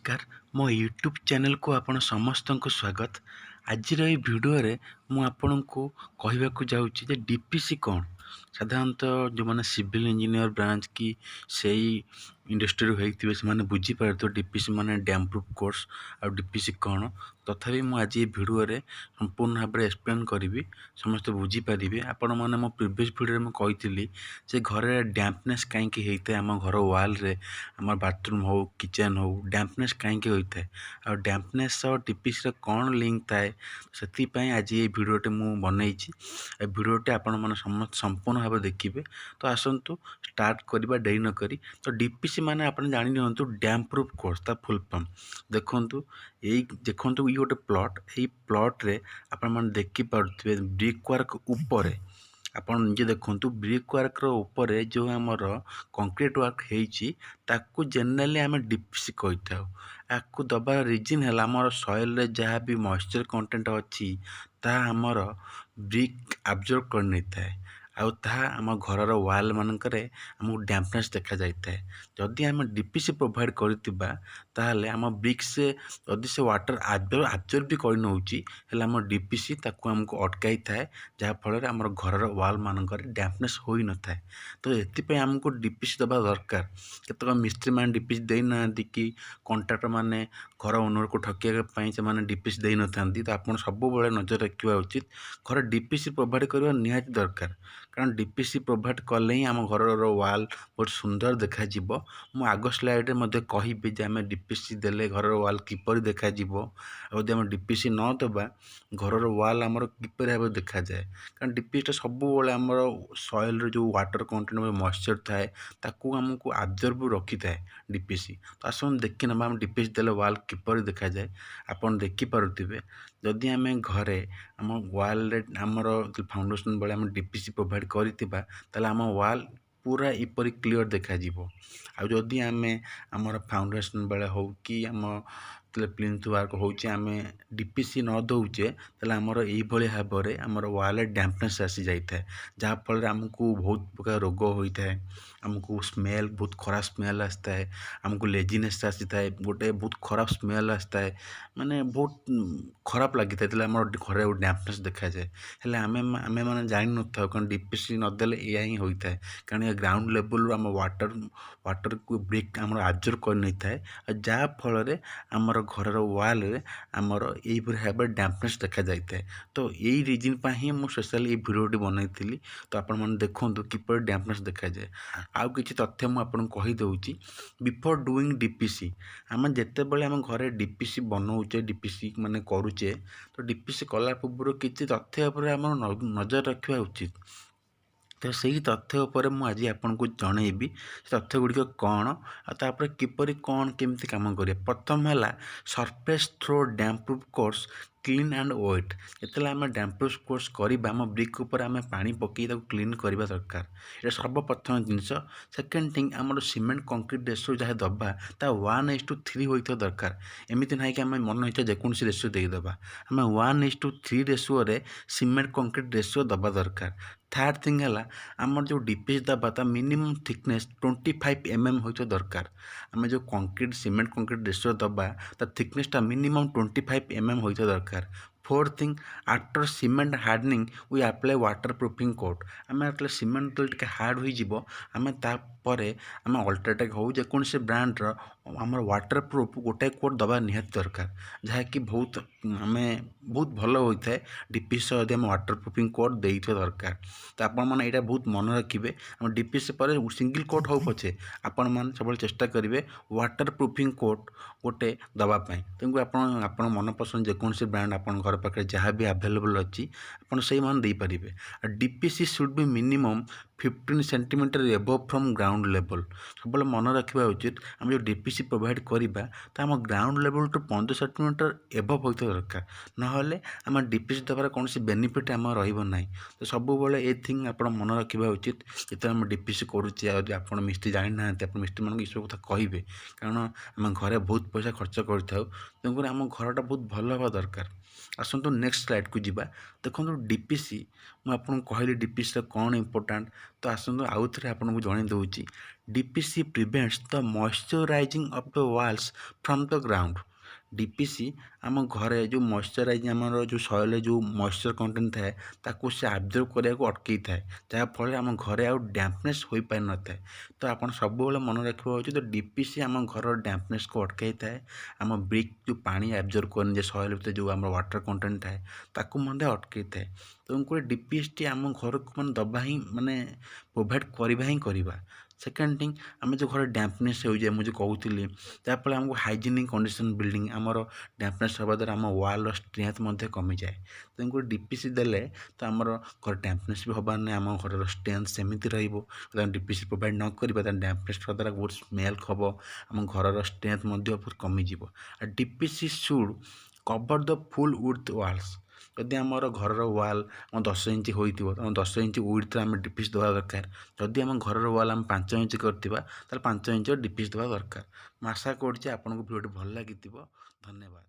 ନମସ୍କାର, ମୋ ୟୁଟ୍ୟୁବ୍ ଚ୍ୟାନେଲକୁ ଆପଣ ସମସ୍ତଙ୍କୁ ସ୍ୱାଗତ। ଆଜିର ଏଇ ଭିଡ଼ିଓରେ ମୁଁ ଆପଣଙ୍କୁ କହିବାକୁ ଯାଉଛି ଯେ ଡିପିସି କ'ଣ। ସାଧାରଣତଃ ଯେଉଁମାନେ ସିଭିଲ୍ ଇଞ୍ଜିନିୟର ବ୍ରାଞ୍ଚ କି ସେଇ ଇଣ୍ଡଷ୍ଟ୍ରିରୁ ହେଇଥିବେ, ସେମାନେ ବୁଝିପାରୁଥିବେ ଡିପିସି ମାନେ ଡ୍ୟାମ୍ ପ୍ରୁଫ୍ କୋର୍ସ ଆଉ ଡିପିସି କ'ଣ। ତଥାପି ମୁଁ ଆଜି ଏ ଭିଡ଼ିଓରେ ସମ୍ପୂର୍ଣ୍ଣ ଭାବରେ ଏକ୍ସପ୍ଲେନ୍ କରିବି, ସମସ୍ତେ ବୁଝିପାରିବେ ଆପଣମାନେ। ମୋ ପ୍ରିଭିୟସ୍ ଭିଡ଼ିଓରେ ମୁଁ କହିଥିଲି ଯେ ଘରେ ଡ୍ୟାମ୍ପନେସ୍ କାହିଁକି ହେଇଥାଏ, ଆମ ଘର ୱାଲ୍ରେ, ଆମର ବାଥରୁମ୍ ହଉ, କିଚେନ୍ ହଉ, ଡ୍ୟାମ୍ପନେସ୍ କାହିଁକି ହୋଇଥାଏ ଆଉ ଡ୍ୟାମ୍ପନେସ୍ ସହ ଡିପିସିର କ'ଣ ଲିଙ୍କ୍ ଥାଏ। ସେଥିପାଇଁ ଆଜି ଏଇ ଭିଡ଼ିଓଟି ମୁଁ ବନେଇଛି। ଏ ଭିଡ଼ିଓଟି ଆପଣମାନେ ସମସ୍ତେ ସମ୍ପୂର୍ଣ୍ଣ ଭାବେ ଦେଖିବେ। ତ ଆସନ୍ତୁ ଷ୍ଟାର୍ଟ କରିବା ଡେରି ନକରି। ତ ଡିପିସି ମାନେ ଆପଣ ଜାଣି ନିଅନ୍ତୁ, ଡ୍ୟାମ୍ ପ୍ରୁଫ୍ କୋର୍ସ ତା ଫୁଲ୍ ଫର୍ମ। ଦେଖନ୍ତୁ, ଏଇ ଦେଖନ୍ତୁ, ଇଏ ଗୋଟେ ପ୍ଲଟ୍। ଏଇ ପ୍ଲଟ୍ରେ ଆପଣମାନେ ଦେଖିପାରୁଥିବେ ବ୍ରିକ୍ ୱାର୍କ ଉପରେ, ଆପଣ ନିଜେ ଦେଖନ୍ତୁ, ବ୍ରିକ୍ ୱାର୍କର ଉପରେ ଯେଉଁ ଆମର କଂକ୍ରିଟ୍ ୱାର୍କ ହେଇଛି, ତାକୁ ଜେନେରାଲି ଆମେ ଡିପିସି କହିଥାଉ। ଆକୁ ଦେବାର ରିଜିନ୍ ହେଲା, ଆମର ସଏଲ୍ରେ ଯାହା ବି ମଏଶ୍ଚର୍ କଣ୍ଟେଣ୍ଟ ଅଛି, ତାହା ଆମର ବ୍ରିକ୍ ଆବଜର୍ବ କରିନେଇଥାଏ ଆଉ ତାହା ଆମ ଘରର ୱାଲ୍ ମାନଙ୍କରେ ଆମକୁ ଡ୍ୟାମ୍ପନେସ୍ ଦେଖାଯାଇଥାଏ। ଯଦି ଆମେ ଡିପିସି ପ୍ରୋଭାଇଡ଼ କରିଥିବା, ତାହେଲେ ଆମ ବ୍ରିକ୍ସ ଯଦି ସେ ୱାଟର୍ ଆବଜର୍ବ ବି କରିନେଉଛି, ହେଲେ ଆମ ଡିପିସି ତାକୁ ଆମକୁ ଅଟକାଇଥାଏ, ଯାହାଫଳରେ ଆମର ଘରର ୱାଲ୍ ମାନଙ୍କରେ ଡ୍ୟାମ୍ପନେସ୍ ହୋଇନଥାଏ। ତ ଏଥିପାଇଁ ଆମକୁ ଡିପିସି ଦେବା ଦରକାର। କେତେକ ମିସ୍ତ୍ରୀମାନେ ଡିପିସି ଦେଇନାହାନ୍ତି କି କଣ୍ଟ୍ରାକ୍ଟର ମାନେ ଘର ଓନରକୁ ଠକିବା ପାଇଁ ସେମାନେ ଡିପିସି ଦେଇନଥାନ୍ତି। ତ ଆପଣ ସବୁବେଳେ ନଜର ରଖିବା ଉଚିତ, ଘରେ ଡିପିସି ପ୍ରୋଭାଇଡ଼ କରିବା ନିହାତି ଦରକାର। କାରଣ ଡିପିସି ପ୍ରୋଭାଇଡ଼ କଲେ ହିଁ ଆମ ଘରର ୱାଲ୍ ବହୁତ ସୁନ୍ଦର ଦେଖାଯିବ। ମୁଁ ଆଗ ସ୍ଲାଇଡ଼ରେ ମଧ୍ୟ କହିବି ଯେ ଆମେ ଡିପିସି ଦେଲେ ଘରର ୱାଲ୍ କିପରି ଦେଖାଯିବ ଆଉ ଯଦି ଆମେ ଡିପିସି ନ ଦେବା, ଘରର ୱାଲ୍ ଆମର କିପରି ଭାବରେ ଦେଖାଯାଏ। କାରଣ ଡିପିସିଟା ସବୁବେଳେ ଆମର ସଏଲ୍ର ଯେଉଁ ୱାଟର୍ କଣ୍ଟେଣ୍ଟ, ମଏଶ୍ଚର୍ ଥାଏ, ତାକୁ ଆମକୁ ଆବଜର୍ବ ରଖିଥାଏ ଡିପିସି। ତ ଆସନ୍ତୁ ଦେଖିନେବା ଆମେ ଡିପିସି ଦେଲେ ୱାଲ୍ କିପରି ଦେଖାଯାଏ। ଆପଣ ଦେଖିପାରୁଥିବେ, ଯଦି ଆମେ ଘରେ ଆମ ୱାଲ୍ରେ ଆମର ଫାଉଣ୍ଡେସନ୍ ବେଳେ ଆମେ ଡିପିସି ପ୍ରୋଭାଇଡ଼ କରିଥିବା, ତାହେଲେ ଆମ ୱାଲ୍ ପୁରା ଏପରି କ୍ଲିଅର୍ ଦେଖାଯିବ। ଆଉ ଯଦି ଆମେ ଆମର ଫାଉଣ୍ଡେସନ୍ ବେଳେ ହେଉ କି ଆମ ଯେତେବେଳେ ପ୍ଲିନ୍ଥ ୱାର୍କ ହେଉଛି, ଆମେ ଡିପିସି ନ ଦେଉଛେ, ତାହେଲେ ଆମର ଏଇଭଳି ଭାବରେ ଆମର ୱାଲ୍ରେ ଡ୍ୟାମ୍ପନେସ୍ ଆସିଯାଇଥାଏ, ଯାହାଫଳରେ ଆମକୁ ବହୁତ ପ୍ରକାର ରୋଗ ହୋଇଥାଏ। ଆମକୁ ସ୍ମେଲ୍, ବହୁତ ଖରାପ ସ୍ମେଲ୍ ଆସିଥାଏ, ଆମକୁ ଲେଜିନେସ୍ ଆସିଥାଏ, ଗୋଟେ ବହୁତ ଖରାପ ସ୍ମେଲ୍ ଆସିଥାଏ, ମାନେ ବହୁତ ଖରାପ ଲାଗିଥାଏ ଯେତେବେଳେ ଆମର ଘରେ ଡ୍ୟାମ୍ପନେସ୍ ଦେଖାଯାଏ। ହେଲେ ଆମେମାନେ ଜାଣିନଥାଉ, କାରଣ ଡିପିସି ନଦେଲେ ଏଇଆ ହିଁ ହୋଇଥାଏ। କାରଣ ଏ ଗ୍ରାଉଣ୍ଡ ଲେବୁଲ୍ରୁ ଆମ ୱାଟର୍କୁ ବ୍ରିକ୍ ଆମର ଆବଜର୍ବ କରିନେଇଥାଏ ଆଉ ଯାହାଫଳରେ ଆମର ଘରର ୱାଲ୍ରେ ଆମର ଏଇପରି ଭାବରେ ଡ୍ୟାମ୍ପନେସ୍ ଦେଖାଯାଇଥାଏ। ତ ଏଇ ରିଜିନ୍ ପାଇଁ ହିଁ ମୁଁ ସ୍ପେଶାଲି ଏଇ ଭିଡ଼ିଓଟି ବନେଇଥିଲି। ତ ଆପଣମାନେ ଦେଖନ୍ତୁ କିପରି ଡ୍ୟାମ୍ପନେସ୍ ଦେଖାଯାଏ। ଆଉ କିଛି ତଥ୍ୟ ମୁଁ ଆପଣଙ୍କୁ କହିଦେଉଛି। ବିଫୋର୍ ଡୁଇଂ ଡିପିସି, ଆମେ ଯେତେବେଳେ ଆମ ଘରେ ଡିପିସି ବନଉଛେ, ଡିପିସି ମାନେ କରୁଛେ, ତ ଡିପିସି କଲା ପୂର୍ବରୁ କିଛି ତଥ୍ୟ ଉପରେ ଆମର ନଜର ରଖିବା ଉଚିତ। ତ ସେଇ ତଥ୍ୟ ଉପରେ ମୁଁ ଆଜି ଆପଣଙ୍କୁ ଜଣେଇବି, ସେ ତଥ୍ୟ ଗୁଡ଼ିକ କ'ଣ ଆଉ ତାପରେ କିପରି କ'ଣ କେମିତି କାମ କରିବେ। ପ୍ରଥମ ହେଲା surface throw damp proof course clean and wet। ଯେତେବେଳେ ଆମେ ଡ୍ୟାମ୍ପ ପ୍ରୁଫ୍ କୋର୍ସ କରିବା, ଆମ ବ୍ରିକ୍ ଉପରେ ଆମେ ପାଣି ପକାଇ ତାକୁ କ୍ଲିନ୍ କରିବା ଦରକାର। ଏଇଟା ସର୍ବପ୍ରଥମ ଜିନିଷ। ସେକେଣ୍ଡ ଥିଙ୍ଗ, ଆମର ସିମେଣ୍ଟ କଂକ୍ରିଟ୍ ରେସିଓ ଯାହା ଦେବା, ତା 1:3 ହୋଇଥିବା ଦରକାର। ଏମିତି ନାହିଁ କି ଆମେ ମନ ଇଚ୍ଛା ଯେକୌଣସି ରେସିଓ ଦେଇଦେବା। ଆମେ 1:3 ରେସିଓରେ ସିମେଣ୍ଟ କଂକ୍ରିଟ୍ ରେସିଓ ଦେବା ଦରକାର। ଥାର୍ଡ଼ ଥିଙ୍ଗ ହେଲା, ଆମର ଯେଉଁ ଡିପିସି ଦେବା, ତା ମିନିମମ୍ ଥିକନେସ୍ 25 mm ହୋଇଥିବା ଦରକାର। ଆମେ ଯେଉଁ କଂକ୍ରିଟ୍ ସିମେଣ୍ଟ କଂକ୍ରିଟ୍ ରେସିଓ ଦେବା, ତା ଥିକନେସ୍ଟା ମିନିମମ୍ 25 mm ହୋଇଥିବା ଦରକାର। Fourth thing, after cement hardening, we apply water proofing coat। ଆମେ ଯେତେବେଳେ ସିମେଣ୍ଟ ଯେତେବେଳେ ଟିକେ ହାର୍ଡ଼ ହୋଇଯିବ, ଆମେ ତାପରେ ଆମେ ଅଲ୍ଟ୍ରାଟେକ୍ ହେଉ, ଯେକୌଣସି ବ୍ରାଣ୍ଡର ଆମର ୱାଟର୍ ପ୍ରୁଫ୍ ଗୋଟାଏ କୋଟ୍ ଦେବା ନିହାତି ଦରକାର, ଯାହାକି ବହୁତ ଆମେ ବହୁତ ଭଲ ହୋଇଥାଏ। ଡିପିସି ସହ ଯଦି ଆମେ ୱାଟର୍ ପ୍ରୁଫିଂ କୋଟ୍ ଦେଇଥିବା ଦରକାର। ତ ଆପଣମାନେ ଏଇଟା ବହୁତ ମନେ ରଖିବେ। ଆମ ଡିପିସି ପରେ ସିଙ୍ଗଲ୍ କୋଟ୍ ହେଉ ପଛେ, ଆପଣମାନେ ସବୁବେଳେ ଚେଷ୍ଟା କରିବେ ୱାଟର୍ ପ୍ରୁଫିଂ କୋଟ୍ ଗୋଟେ ଦେବା ପାଇଁ। ତେଣୁ ଆପଣ ମନପସନ୍ଦ ଯେକୌଣସି ବ୍ରାଣ୍ଡ, ଆପଣଙ୍କ ଘର ପାଖରେ ଯାହା ବି ଆଭେଲେବଲ୍ ଅଛି, ଆପଣ ସେଇମାନେ ଦେଇପାରିବେ। ଆଉ DPC should be minimum 15 centimeter above from ground level। ସବୁବେଳେ ମନେ ରଖିବା ଉଚିତ, ଆମେ ଯେଉଁ ଡିପିସି ପ୍ରୋଭାଇଡ଼ କରିବା, ତ ଆମ ଗ୍ରାଉଣ୍ଡ ଲେବଲ୍ଠୁ 15 ସେଣ୍ଟିମିଟର ଏବଭ୍ ହୋଇଥିବା ଦରକାର। ନହେଲେ ଆମ ଡିପିସି ଦେବାର କୌଣସି ବେନିଫିଟ୍ ଆମର ରହିବ ନାହିଁ। ତ ସବୁବେଳେ ଏ ଥିଙ୍ଗ ଆପଣ ମନେ ରଖିବା ଉଚିତ, ଯେତେବେଳେ ଆମେ ଡିପିସି କରୁଛେ। ଆଉ ଯଦି ଆପଣ ମିସ୍ତ୍ରୀ ଜାଣିନାହାନ୍ତି, ଆପଣ ମିସ୍ତ୍ରୀମାନଙ୍କୁ ଏସବୁ କଥା କହିବେ। କାରଣ ଆମେ ଘରେ ବହୁତ ପଇସା ଖର୍ଚ୍ଚ କରିଥାଉ, ତେଣୁକରି ଆମ ଘରଟା ବହୁତ ଭଲ ହେବା ଦରକାର। ଆସନ୍ତୁ ନେକ୍ସଟ ସ୍ଲାଇଡ଼କୁ ଯିବା। ଦେଖନ୍ତୁ, ଡିପିସି ମୁଁ ଆପଣଙ୍କୁ କହିଲି, ଡିପିସିର କ'ଣ ଇମ୍ପୋର୍ଟାଣ୍ଟ। ତ ଆସନ୍ତୁ ଆଉ ଥରେ ଆପଣଙ୍କୁ ଜଣାଇ ଦେଉଛି। DPC. DPC prevents the moisturizing of the walls from the ground. DPC ଆମ ଘରେ ଯେଉଁ ମଏଶ୍ଚରାଇଜିଂ, ଆମର ଯେଉଁ ସଏଲ୍ରେ ଯେଉଁ ମଏଶ୍ଚର କଣ୍ଟେଣ୍ଟ ଥାଏ, ତାକୁ ସେ ଆବଜର୍ବ କରିବାକୁ ଅଟକେଇଥାଏ, ଯାହାଫଳରେ ଆମ ଘରେ ଆଉ ଡ୍ୟାମ୍ପନେସ୍ ହୋଇପାରିନଥାଏ। ତ ଆପଣ ସବୁବେଳେ ମନେ ରଖିବା ଉଚିତ, ଡିପିସି ଆମ ଘରର ଡ୍ୟାମ୍ପନେସ୍କୁ ଅଟକାଇଥାଏ। ଆମ ବ୍ରିକ୍ ଯେଉଁ ପାଣି ଆବଜର୍ବ କରିନିଏ, ସଏଲ୍ ଭିତରେ ଯେଉଁ ଆମର ୱାଟର୍ କଣ୍ଟେଣ୍ଟ ଥାଏ, ତାକୁ ମଧ୍ୟ ଅଟକେଇଥାଏ। ତେଣୁକରି ଡିପିସିଟି ଆମ ଘରକୁ ମାନେ ଦେବା ହିଁ, ମାନେ ପ୍ରୋଭାଇଡ଼ କରିବା ହିଁ କରିବା। ସେକେଣ୍ଡ ଥିଙ୍ଗ, ଆମେ ଯେଉଁ ଘରେ ଡ୍ୟାମ୍ପନେସ୍ ହେଉଛି, ମୁଁ ଯେଉଁ କହୁଥିଲି, ଯାହାଫଳରେ ଆମକୁ ହାଇଜେନିକ୍ କଣ୍ଡିସନ୍ ବିଲ୍ଡିଂ, ଆମର ଡ୍ୟାମ୍ପନେସ୍ ହେବା ଦ୍ୱାରା ଆମ ୱାଲ୍ର ଷ୍ଟ୍ରେନ୍ଥ ମଧ୍ୟ କମିଯାଏ। ତେଣୁକରି ଡିପିସି ଦେଲେ ତ ଆମର ଘର ଡ୍ୟାମ୍ପନେସ୍ ବି ହେବାର ନାହିଁ, ଆମ ଘରର ଷ୍ଟ୍ରେନ୍ଥ ସେମିତି ରହିବ। ଯଦି ଆମେ ଡିପିସି ପ୍ରୋଭାଇଡ଼ ନ କରିବା, ତାହେଲେ ଡ୍ୟାମ୍ପନେସ୍ ହେବା ଦ୍ୱାରା ବହୁତ ସ୍ମେଲ୍ ହେବ, ଆମ ଘରର ଷ୍ଟ୍ରେନ୍ଥ ମଧ୍ୟ ବହୁତ କମିଯିବ। ଆଉ DPC should cover the full width walls. ଯଦି ଆମର ଘରର ୱାଲ୍ ଆମ 10 ଇଞ୍ଚ ହୋଇଥିବ, ଆମ 10 ଇଞ୍ଚ ୱିଡ଼୍ଥରେ ଆମେ ଡିପିସି ଦେବା ଦରକାର। ଯଦି ଆମ ଘରର ୱାଲ୍ ଆମେ 5 ଇଞ୍ଚ କରିଥିବା, ତାହେଲେ 5 ଇଞ୍ଚର ଡିପିସି ଦେବା ଦରକାର। ମୁଁ ଆଶା କରୁଛି ଆପଣଙ୍କୁ ଭିଡ଼ିଓଟି ଭଲ ଲାଗିଥିବ। ଧନ୍ୟବାଦ।